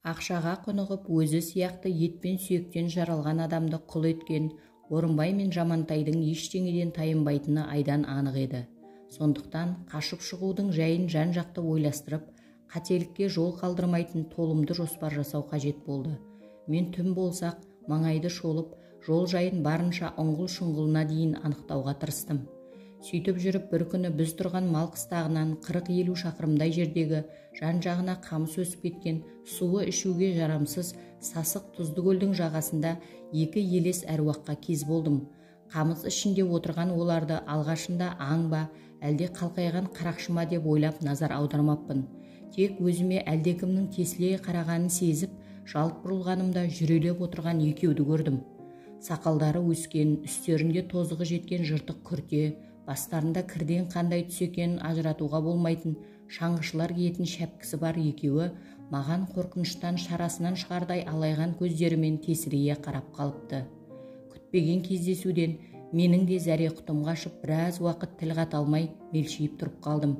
Ақшаға құнығып, өзі сияқты ет пен сүйектен жаралған адамды құл еткен Орынбай мен Жамантайдың ештеңеден тайынбайтыны айдан анық еді. Сондықтан қашып шығудың жайын жан-жақты ойластырып, қателікке жол қалдырмайтын толымды жоспар жасау қажет болды. Мен түн болсақ, маңайды шолып, жол жайын барынша ұңғыл-шұңғылына дейін анықтауға тырыстым. Сөйтіп жүріп бір күні біз тұрған мал қыстағынан 40-50 шақырымдай жердегі жан-жағына қамыс өсіп кеткен, суы ішуге жарамсыз сасық тұзды көлдің жағасында екі елес әруаққа кез болдым. Қамыс ішінде отырған оларды алғашында аң ба, әлде қалқайған қарақшы ма деп ойлап назар аудармаппын. Тек өзіме әлдекімнің тесіле қарағанын сезіп, жалт бұрылғанымда жүрелеп отырған екеуді көрдім. Сақалдары өскен, үстерінде тозығы жеткен жыртық күрте, бастарында кірден қандай түс екенін ажыратуға болмайтын шаңғышылар киетін шәпкісі бар екеуі маған қорқыныштан шарасынан шығардай алайған көздерімен тесірейе қарап қалыпты. Күтпеген кездесуден менің де зәре құтым қашып, біраз уақыт тіл қата алмай мелшиіп тұрып қалдым.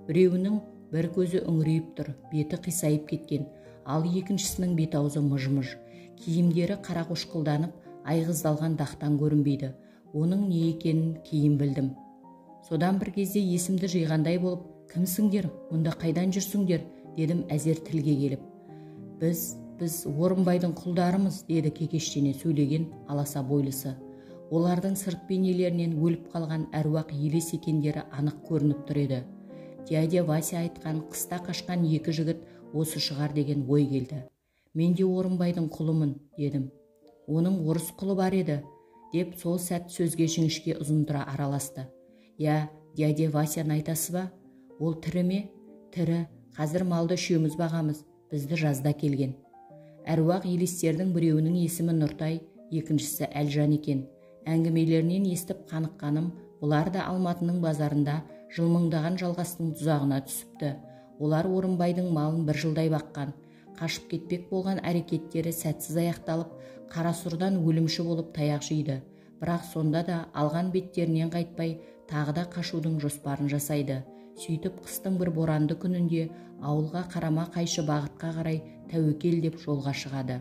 Біреуінің бір көзі үңірейіп тұр, беті қисайып кеткен, ал екіншісінің бет аузы мыж-мыж. Киімдері қарақошқылданып, айғыздалған дақтан көрінбейді. Оның не екенін кейін білдім. Содан бір кезде есімді жиғандай болып, «Кімсіңдер? Мұнда қайдан жүрсіңдер?» дедім әзер тілге келіп. Біз Орынбайдың құлдарымыз», деді кекештене сөйлеген аласа бойлысы. Олардың сырт бейнелерінен өліп қалған әруақ елес екендері анық көрініп тұр еді. Дядя Вася айтқан қыста қашқан екі жігіт осы шығар деген ой келді. «Мен де Орынбайдың құлымын», дедім. «Оның орыс құлы бар еді», деп сол сәт сөзге жіңішке ұзынтұра араласты. «Я, дядя Васяны айтасыз ба? Ол тірі ме?» «Тірі, қазір малды үшеуміз бағамыз, бізді жазда келген». Әруақ елестердің біреуінің есімі Нұртай, екіншісі Әлжан екен. Әңгімелерінен естіп қаныққаным, бұлар да Алматының базарында жылмыңдаған жалғастың тұзағына түсіпті. Олар Орынбайдың малын бір жылдай баққан. Қашып кетпек болған әрекеттері сәтсіз аяқталып, қарасұрдан өлімші болып таяқ жейді. Бірақ сонда да алған беттерінен қайтпай, тағы да қашудың жоспарын жасайды. Сөйтіп қыстың бір боранды күнінде ауылға қарама қайшы бағытқа қарай тәуекел деп жолға шығады.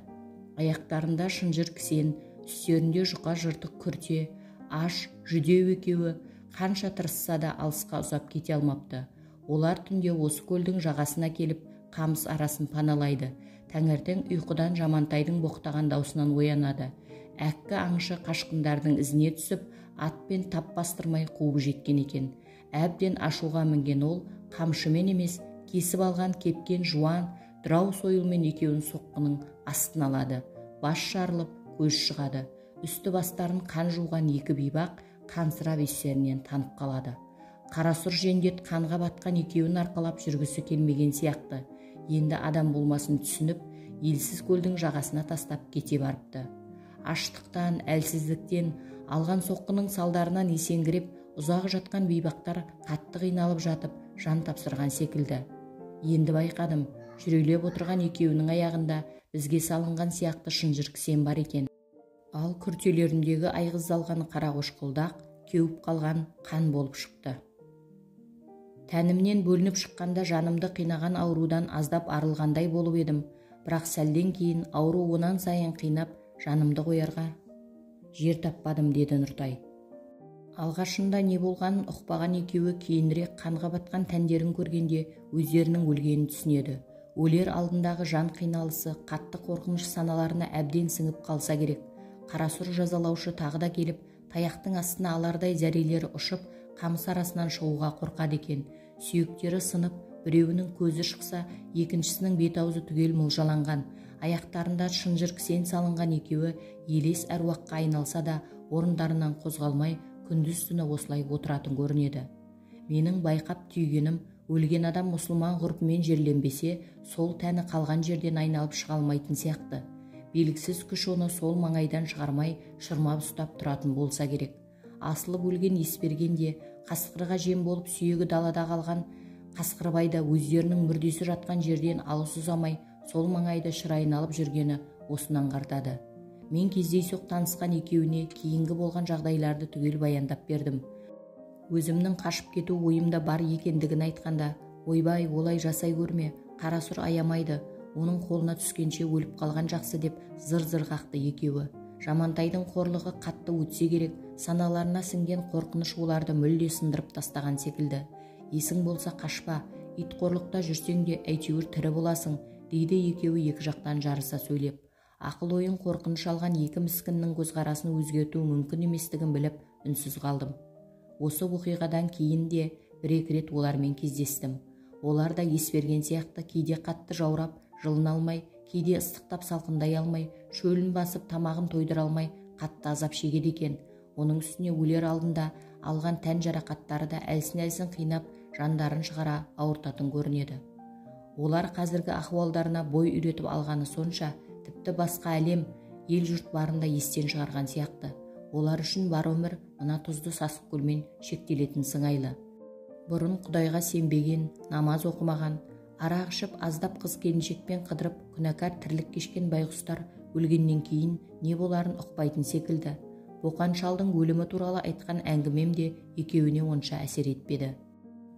Аяқтарында шынжыр кісен, үстерінде жұқа жыртық күрте, аш, жүдеу екеуі қанша тырысса да алысқа ұзап кете алмапты. Олар түнде осы көлдің жағасына келіп, қамыс арасын паналайды. Таңертең ұйқыдан Жамантайдың боқтаған даусынан оянады. Әккі аңшы қашқындардың ізіне түсіп, атпен тап бастырмай қуып жеткен екен. Әбден ашуға мінген ол қамшымен емес, кесіп алған кепкен жуан дырау сойылмен екеуін соққының астын алады. Бас жарылып, көз шығады. Үсті бастарын қан жуған екі бейбақ қансырап естерінен танып қалады. Қарасұр жендет қанға батқан екеуін арқалап жүргісі келмеген сияқты. Енді адам болмасын түсініп, елсіз көлдің жағасына тастап кете барыпты. Аштықтан, әлсіздіктен, алған соққының салдарынан есеңгіреп, ұзақ жатқан бейбақтар қатты қиналып жатып, жан тапсырған секілді. Енді байқадым, жүрелеп отырған екеуінің аяғында бізге салынған сияқты шынжыр кісен бар екен. Ал күртелеріндегі айғыздалған қарақошқыл дақ кеуіп қалған қан болып шықты. Тәнімнен бөлініп шыққанда жанымды қинаған аурудан аздап арылғандай болып едім, бірақ сәлден кейін ауру онан сайын қинап, жанымды қоярға жер таппадым, деді Нұртай. Алғашында не болғанын ұқпаған екеуі кейінірек қанға батқан тәндерін көргенде өздерінің өлгенін түсінеді. Өлер алдындағы жан қиналысы қатты қорқыныш саналарына әбден сіңіп қалса керек. Қарасұр жазалаушы тағы да келіп, таяқтың астына алардай зәрелері ұшып, қамыс арасынан шығуға қорқады екен. Сүйектері сынып, біреуінің көзі шықса, екіншісінің бет аузы түгел мылжаланған. Аяқтарында шынжыр кісен салынған екеуі елес әруаққа айналса да, орындарынан қозғалмай, күндіз түні осылай отыратын көрінеді. Менің байқап түйгенім, өлген адам мұсылман ғұрпымен жерленбесе, сол тәні қалған жерден айналып шыға алмайтын сияқты. Белгісіз күш оны сол маңайдан шығармай, шырмап ұстап тұратын болса керек. Асылып өлген Есберген де, қасқырға жем болып сүйегі далада қалған Қасқырбай да өздерінің мүрдесі жатқан жерден алыс ұзамай, сол маңайда шыр айналып жүргені осыны аңғартады. Мен кездейсоқ танысқан екеуіне кейінгі болған жағдайларды түгел баяндап бердім. Өзімнің қашып кету ойымда бар екендігін айтқанда, «Ойбай, олай жасай көрме, қарасұр аямайды, Оның қолына түскенше өліп қалған жақсы деп зыр-зыр қақты екеуі. Жамантайдың қорлығы қатты өтсе керек, саналарына сіңген қорқыныш оларды мүлде сындырып тастаған секілді. Есің болса қашпа, ит қорлықта жүрсең де әйтеуір тірі боласың, дейді екеуі екі жақтан жарыса сөйлеп. Ақыл ойын қорқыныш алған екі міскіннің көзқарасын өзгерту мүмкін еместігін біліп, үнсіз қалдым. Осы оқиғадан кейін де бір-екі рет олармен кездестім. Олар да ес берген сияқты, кейде қатты жаурап, жылына алмай, кейде ыстықтап салқындай алмай, шөлін басып тамағын тойдыра алмай, қатты азап шегеді екен. Оның үстіне өлер алдында алған тән жарақаттары да әлсін-әлсін қинап, жандарын шығара ауыртатын көрінеді. Олар қазіргі ахуалдарына бой үйретіп алғаны сонша, тіпті басқа әлем, ел жұрт барында естен шығарған сияқты. Олар үшін бар өмір мына тұзды сасық көлмен шектелетін сыңайлы. Бұрын Құдайға сенбеген, намаз оқымаған, арақ ішіп аздап қыз келіншекпен қыдырып күнәкар тірлік кешкен байғұстар өлгеннен кейін не боларын ұқпайтын секілді. Боқан шалдың өлімі туралы айтқан әңгімем де екеуіне онша әсер етпеді.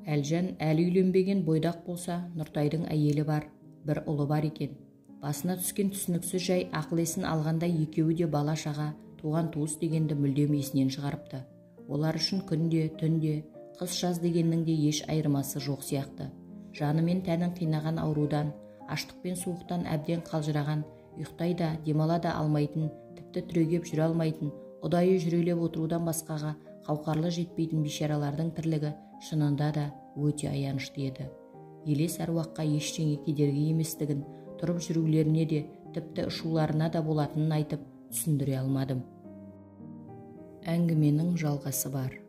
Әлжан әлі үйленбеген бойдақ болса, Нұртайдың әйелі бар, бір ұлы бар екен. Басына түскен түсініксіз жай ақыл есін алғандай екеуі де бала шаға, туған туыс дегенді мүлдем есінен шығарыпты. Олар үшін күнде, түнде, қыс жаз дегеннің де еш айырмасы жоқ сияқты. Жаны мен тәнін қинаған аурудан, аштық пен суықтан әбден қалжыраған, ұйықтай да, демала да алмайтын, тіпті түрегеп жүре алмайтын, ұдайы жүрелеп отырудан басқаға қауқарлы жетпейтін бейшаралардың тірлігі шынында да өте аянышты еді. Елес әруаққа ештеңе кедергі еместігін, тұрып жүрулеріне де, тіпті ұшуларына да болатынын айтып түсіндіре алмадым. Әңгіменің жалғасы бар.